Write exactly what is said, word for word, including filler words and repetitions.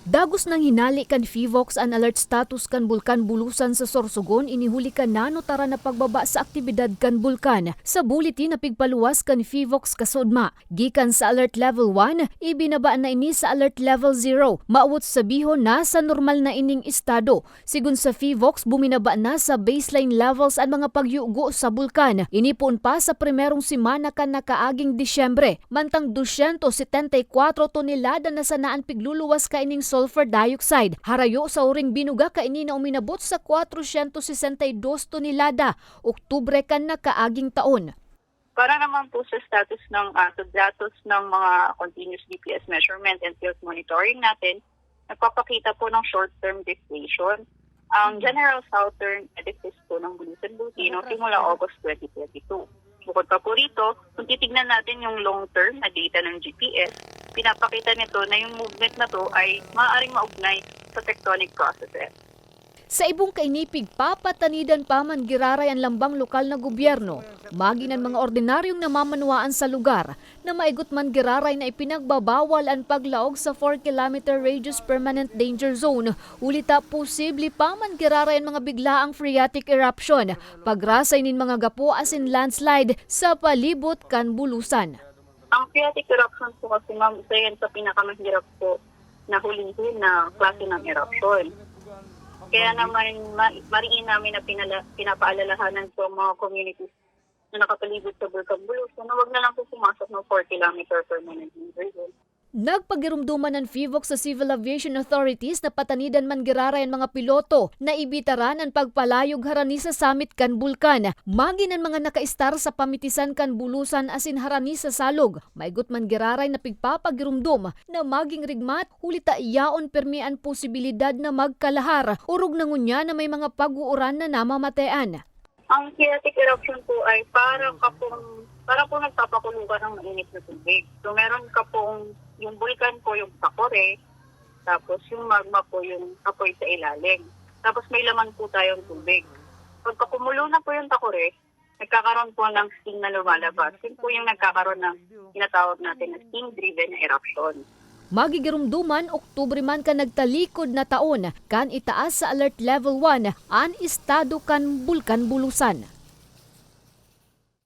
Dagos nang hinali kan PHIVOLCS an alert status kan Bulkan Bulusan sa Sorsogon, ini huli kan nanotaran na pagbaba sa aktibidad kan bulkan. Sa bulletin na pigpaluwas kan PHIVOLCS kasuodma, gikan sa Alert Level one, ibinaba na ini sa Alert Level zero. Mawot sabihon, nasa normal na ining estado. Sigon sa PHIVOLCS, buminaba na sa baseline levels an mga pagyugo sa bulkan. Ini poon pa sa primerong semana kan nakaaging Disyembre. Mantang dosyentos setenta y kuwatro tonelada na sana an pigluluwas kaining sulfur dioxide. Harayo sa uring binuga kaini na uminabot sa kwatrosyentos sesenta y dos tonelada, Oktubre kan nakaaging taon. Para naman po sa status ng, ah, sa datos ng mga continuous G P S measurement and field monitoring natin, nagpapakita po ng short-term deflation. Ang General Southern Eddycliffe po ng Bulusan Volcano simula August twenty twenty-two. Bukod pa po rito, kung titignan natin yung long-term na data ng G P S, pinapakita nito na yung movement na to ay maaaring maugnay sa tectonic processes. Sa ibong kaini, pigpapatanidan pa man giraray an lambang lokal na gobyerno, magin an mga ordinaryong namamanwaan sa lugar, na maigot man giraray na ipinagbabawal an paglaog sa four kilometer radius permanent danger zone, huli ta posible pa man giraray an mga biglaang phreatic eruption, pagrasay nin mga gapo asin landslide sa palibot kan Bulusan. Ang phreatic eruption po kasi, ma'am, isa yan sa pinakamahirap po na hulihin na klase ng eruption. Kaya naman, ma-, mariin namin na pinala-, pinapaalalahanan po ang mga communities na nakapalibot sa Bulkan Bulusan na wag na lang po pumasok ng four kilometer permanent danger zone. Nagpagirumdoman an PHIVOLCS sa Civil Aviation Authorities na patanidan man giraray an mga piloto na ibitaran an pagpalayog harani sa samit kan bulkan. Magin an mga nakaistar sa pamitisan kan Bulusan asin harani sa salog, maigot man giraray na pigpapagirumdom na magin rigmat, huli ta yaon pirmi an posibilidad na magkalahar, orog na ngunyan na may mga pag-uuran na namamatean. Ang phreatic eruption po ay parang kapong, parang po nagpapakulo ka ng mainit na tubig. So, meron ka pong, yung bulkan po yung takore, tapos yung magma po yung apoy sa ilalim. Tapos may laman po tayong tubig. Pagka kumulo na po yung takore, nagkakaroon po ng steam na lumalabas. Yun po yung nagkakaroon ng tinatawag natin na steam-driven na eruption. Magigirumduman, Oktubre man kan nagtalikod na taon, kan itaas sa Alert Level one an estado kan Bulkan Bulusan.